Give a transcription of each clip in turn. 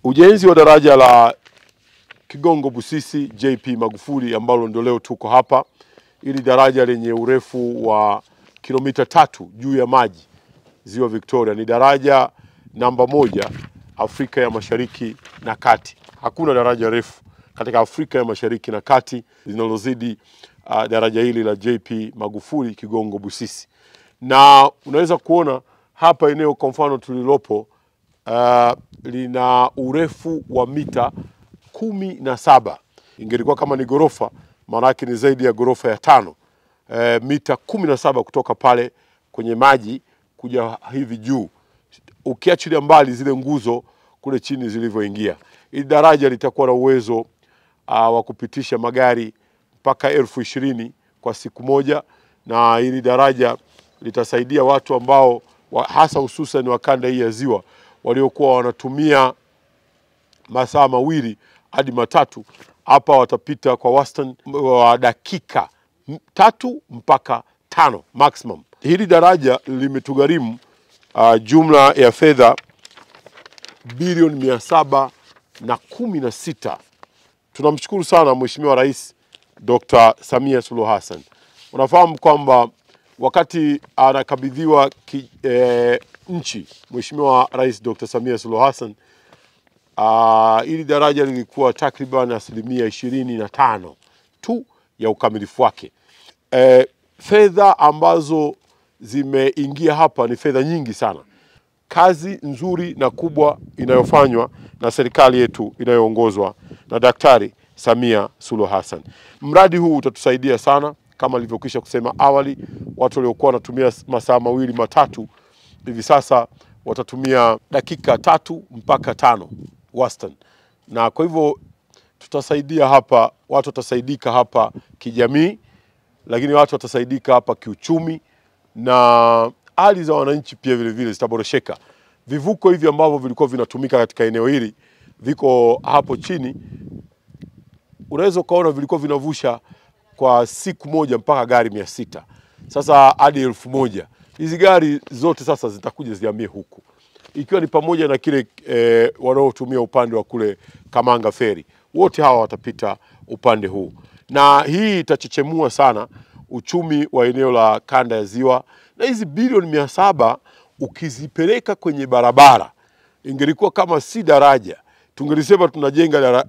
Ujenzi wa daraja la Kigongo Busisi JP Magufuli ambalo ndio leo tuko hapa, ili daraja lenye urefu wa kilomita 3 juu ya maji Ziwa Victoria, ni daraja namba 1 Afrika ya Mashariki na Kati. Hakuna daraja refu katika Afrika ya Mashariki na Kati linalozidi daraja hili la JP Magufuli Kigongo Busisi. Na unaweza kuona hapa eneo kwa mfano tulilopo lina urefu wa mita 17. Ingelikuwa kama ni gorofa, maana yake ni zaidi ya gorofa ya 5. Mita 17 kutoka pale kwenye maji kuja hivi juu, ukiachilia mbali zile nguzo kule chini zilivyoingia. Hili daraja litakuwa na uwezo wa kupitisha magari mpaka 20,000 kwa siku moja, na hili daraja litasaidia watu ambao hasa hususan wa kanda hii ya ziwa waliokuwa wanatumia masaa 2 hadi 3, hapa watapita kwa wastani wa dakika 3 mpaka 5 maximum. Hili daraja limetugharimu jumla ya fedha bilioni 716. Tunamshukuru sana Mheshimiwa Rais Dr. Samia Suluhu Hassan. Unafahamu kwamba wakati anakabidhiwa nchi Mheshimiwa Rais Dr. Samia Suluhu Hassan, hili daraja lilikuwa takriban 25% tu ya ukamilifu wake. Fedha ambazo zimeingia hapa ni fedha nyingi sana. Kazi nzuri na kubwa inayofanywa na serikali yetu inayoongozwa na Daktari Samia Suluhu Hassan. Mradi huu utatusaidia sana, kama nilivyokwisha kusema awali, watu waliokuwa wanatumia masaa 2 3 hivi sasa watatumia dakika 3 mpaka 5 wastani. Na kwa hivyo tutasaidia hapa, watu watasaidika hapa kijamii, lakini watu watasaidika hapa kiuchumi, na hali za wananchi pia vile vile zitaboresheka. Vivuko hivi ambavyo vilikuwa vinatumika katika eneo hili viko hapo chini, unaweza ukaona vilikuwa vinavusha kwa siku moja mpaka gari 600, sasa hadi 1000. Hizi gari zote sasa zitakuja zihamie huku, ikiwa ni pamoja na kile wanaotumia upande wa kule Kamanga Ferry. Wote hawa watapita upande huu, na hii itachechemua sana uchumi wa eneo la kanda ya ziwa. Na hizi bilioni 700 ukizipeleka kwenye barabara, ingelikuwa kama si daraja, tungelisema tunajenga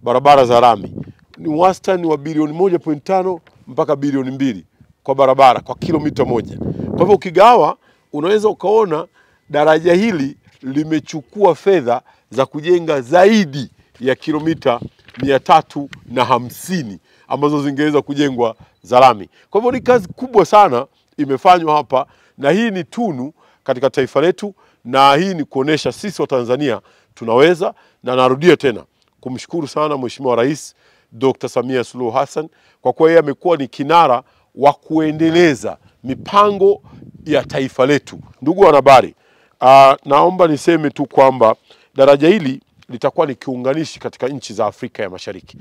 barabara za rami, ni wastani wa bilioni 1.5 mpaka bilioni 2 kwa barabara kwa kilomita 1. Kwa hivyo ukigawa, unaweza ukaona daraja hili limechukua fedha za kujenga zaidi ya kilomita 350 ambazo zingeweza kujengwa za lami. Kwa hivyo ni kazi kubwa sana imefanywa hapa, na hii ni tunu katika taifa letu, na hii ni kuonesha sisi wa Tanzania tunaweza. Na narudia tena kumshukuru sana Mheshimiwa Rais Dr. Samia Suluhu Hassan kwa kuwa yeye amekuwa ni kinara wa kuendeleza mipango ya taifa letu. Ndugu wanahabari, naomba niseme tu kwamba daraja hili litakuwa ni kiunganishi katika nchi za Afrika ya Mashariki.